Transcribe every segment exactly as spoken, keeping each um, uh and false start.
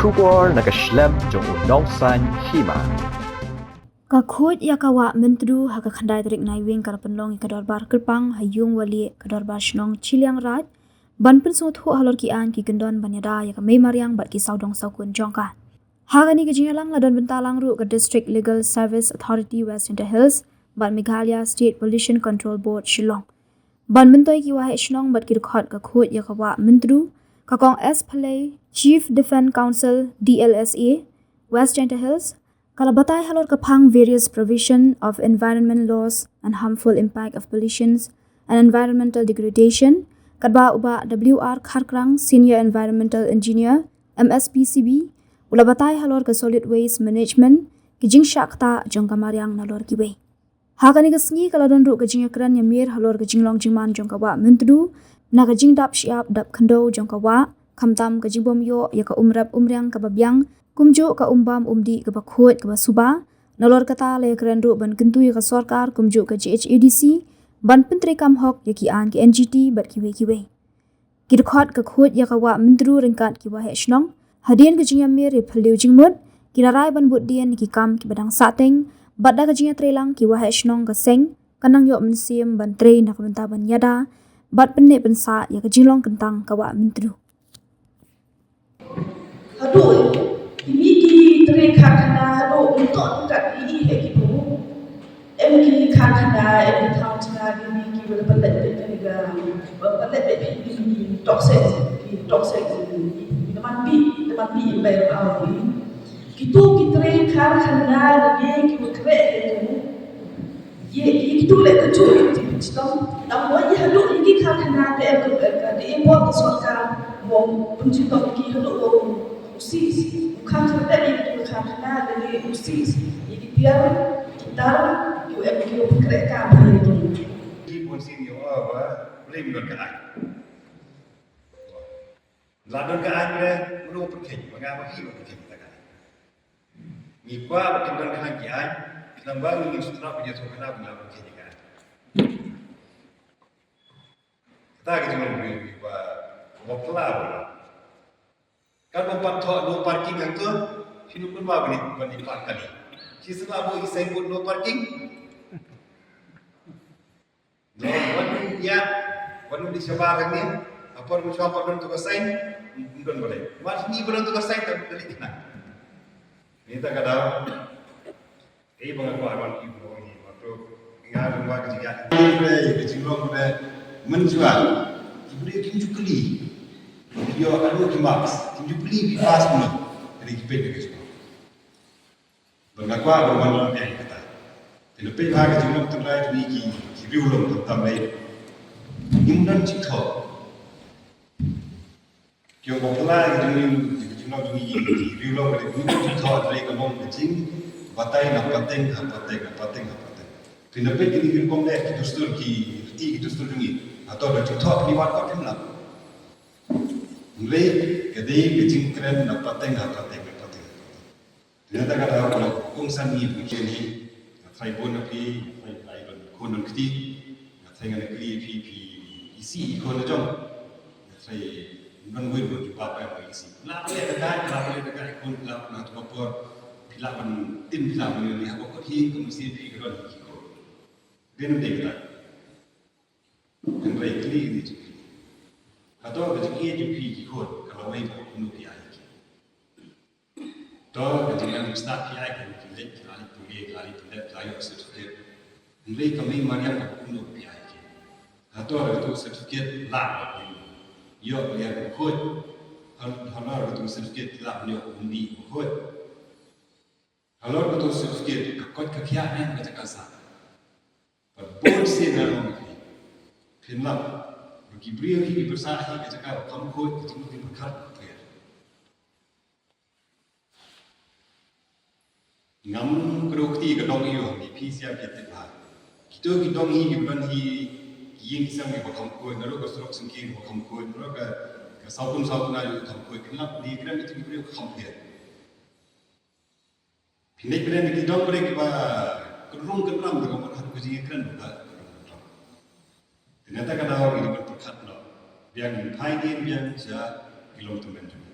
Khubor na ka shlem jong u nongsaiñ hima. Ka khuid ïa ka wah Myntdu ha ka khyndai tarik Naiwieng ka la pynlong ïa ka dorbar kyrpang ha Ïungwalieh ka dorbar shnong Chilliangraij ban pynsngewthuh halor ki aiñ ki kyndon ban ïada ïa ka mei mariang bad ki sawdong sawkun jong ka. Ha kane ka jingïalang la don bynta lang ruh ka District Legal Service Authority West Jaintia Hills bad Meghalaya State Pollution Control Board Shillong. Ban myntoi ki waheh shnong bad ki dkhot ka khuid ïa ka wah Myntdu, ka Kong S Phalei, Chief Defence Counsel D L S A West Jaintia Hills, ka la batai halor ka phang various provision of environment laws and harmful impact of pollutions and environmental degradation, katba u Bah W R Kharkrang, Senior Environmental Engineer, M S P C B, u la batai halor ka solid waste management, ki jingshah ktah jong ka mariang nalor kiwei. Ha kane ka sngi ka la don ruh ka jingïakren ïamir halor ka jinglong jingman jong ka wah Myntdu, na ka jingdap shyiap dap khyndew jong ka wah, khamtam ka jingbym ïoh ïa ka umrep umriang kaba biang, kumjuh ka umbam umdih kaba khuid kaba suba. Nalor kata la ïakren ruh ban kyntu ïa ka sorkar kumjuh ka G H A D C ban pyntreikam hok ïa ki aiñ ki N G T bad kiwei kiwei. Ki dkhot ka khuid ïa ka wah Myntdu ryngkat ki waheh shnong, hadien ka jingïamir ïa phylliew jingmut, ki la rai ban bud dien ïa ki kam kiba dang sahteng, bad da ka jingïatreilang ki waheh shnong ka seng kan nang ïoh mynsiem ban trei na ka bynta ban ïada bad pynneh pynsah ïa ka jinglong kyntang ka wah Myntdu. Haduh kine ki trei karkhana haduh nitoh kat i hi ki pu. Em ki karkhana, em ki thaw jnga kine ki ba la pynleit beit kane ka, ba pynleit beit kine ki toxic, ki toxic, ki naman bih, naman bih bai au ki. Kitu ki trei karkhana ne ki ba kreh itu. Ye, ye kitu le ka ju, chitom. Tam wa ye haduh ye ki karkhana te em ka, ka, de e bor ka sorkar, wa pynchitom ki haduh wa u sis. U khang kyrpad ye kitu karkhana, de ye u sis. Ye ki tiar, ki tar, ki em ki u kreh ka ba ye tu. Ki bun sin yo wa, blame don ka ai. La don ka aiñ re, mano pyrkhing, ba nga ba hi ba pyrkhing ta ka aiñ. Ngi kwah ba kin don ka aiñ ki aiñ, khnang ba ngi ngin sngewthuh ba ïa thoh khnang ba nga pyrkhing ka aiñ. Kata ka jinglong briew ngi kwah ba pla ba. Kan ba pat thoh no parking hangto, shu nu pynbna ba ni, ba ni park kali. Shi sngewbha ba i signboard no parking. Wan ïa, wan di shabar hangne, apor mu shabar don tu ka sign, don balei. Wan ni don tu ka sign, tak balik na. Ni tak ada. Eh, bang aku aron ki bro ni, waktu nga rumah ke jiga. Ni bre, ke jinglong bre, menjual. Ibu dia kim jukli. Yo, aduh ki marks, kim jukli bi pass ni. Jadi kipet ke sekolah. Ba nga kwah ba wan ïa kata. Te lada peit ha ka jinglong tynrai kine ki, ki riewlong tam tam lei. Ngim don jingthoh. Ki ong ba pla ka jinglong, ka jinglong kine ki, ki riewlong ka ngim don jingthoh, tynrai ka long ka jingbatai na pateng ha pateng ha pateng ha pateng. Te lada peit kine ki rukom leh ki dustur ki, ki dustur kine. Hato don jingthoh kine wat pat phim lah. Hynrei ka dei ka jingkren na pateng ha pateng ha pateng. Te nangta ka daw ka long kongsan ngi pynkhih hi, nga tharai bun na phi, nga tharai phi don khun don kti, nga tharai ngan kylli phi, phi isih i khun la jong. Nga tharai don wei bun jubab ka isih. La pynleh da ka, la pynleh da ka khun la pynleh da ka por. Phi la ban tim phi la ban ni ha ka khut hi ka mynsiem phi ka don hi ki khun. Dei nam dei kata. Hynrei kylli kine jong phi. Hato ka jingïeit jong phi ki khun ka lawei bad kumno phi ai ki. To ka jingïalam stad phi ai ki, ki leit, ki la leit pule, ki la leit pyndet, ki la ïoh certificate. Hynrei ka mei mariang ka kumno phi ai ki. Hato ka tu certificate la ïoh ka ïa ka khuid. Hal-, halor ka tu certificate la ïoh ka undi ka khuid. Halor ka tu certificate ka koit ka khiah ne ka jaka sah. Bad bun sien nga ong ïa phi. Phin lap. Ba ki briew hi ki pyrshah hi ka jaka ba kham khuid, ka jingmut ki pyrkhat ka pher. Ngam kdew kti ka dong ïa u, phi siap ïa tip ha. Kito ki dong hi ki don hi ki ïing ki sem ki ba kham khuid, naduh ka surok syngkien ba kham khuid, naduh ka, ka sawkun sawkun ïa u kham khuid. Phin lap di kren ïa ki briew ka kham pher. Phi ngeit phi ïa ki dong pyrshah kiba kynrung kynram da ka mut ha ka jingkren da ka kynrung kynram. Te nangta ka daw ngi dei ban pyrkhat noh. Biang phai dien biang sha ki longtymmen jong ngi.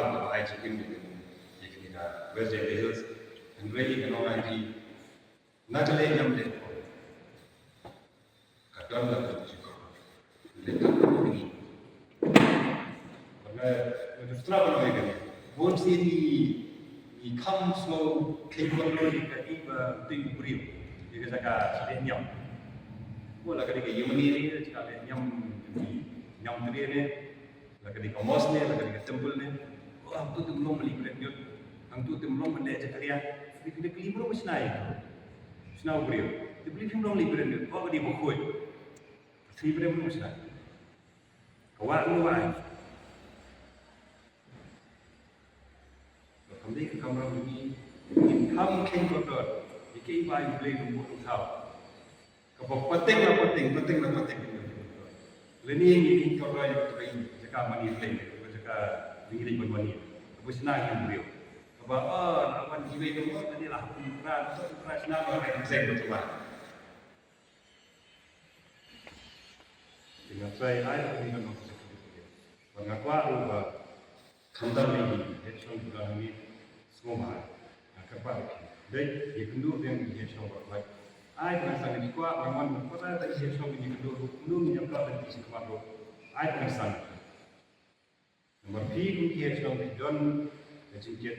lap na ba ai chicken ïa kane ka West Jaintia Hills. Hynrei ngan ong ïa phi, na ka lehniam lehkor ka don la ka jingkordor. Lehkor ka jingkordor. Nga, nga ju sngewthuh ban ong ïa kane. Bun sien ngi, ngi kham sngew kheiñ kordor ïa kaei ba utai u briew, ïa ka jaka lehniam. Mo la ka dei ka ïingmane ne, jaka lehniam, niam tynrai ne, la ka dei ka mosque ne, la ka dei ka temple ne. Oh, hangto te ym long ban leit bret ñiut. Hangto te ym long ban leit jakhlia. Phi da kylli briew ba shna ïa ka. Shna u briew. Te phi ym long leit bret ñiut. Oh, ka dei bakhuid. Phi briew ba shna. Ka wah ruh wah. Ka kam dei ka kamram jong ngi. Ngi kham kheiñ kordor ïa kaei ba U Blei u la buh u thaw. Kaba pateng la pateng, pateng la pateng. Lane ngi kheiñ kordor ïa kata ka jaka mane Blei, ka jaka ngi dei ban mane. Kaba shna ngi briew. Kaba, ah, la wan kiwei ban wan, lane la hap kum kra, kum kra shna ba ka Blei ba tuma. Te nga trai ai ïa ka nongkyrshan. Bad nga kwah ruh ba khamtam ïa ki heh shong ki don hangne, sngewbha, nga kyrpad ïa ki. Dei, ïakynduh biang ïa ki heh shong baroh. Ai ba ngan sdang, nga kwah ban wan, kwah ba ïa ki heh shong kin ïakynduh ruh, kumno ngin ïa pynlong ïa ki sha khmat ruh. Ai ba ngan sdang. Namar phi kum ki ha shnong phi don ka jingkit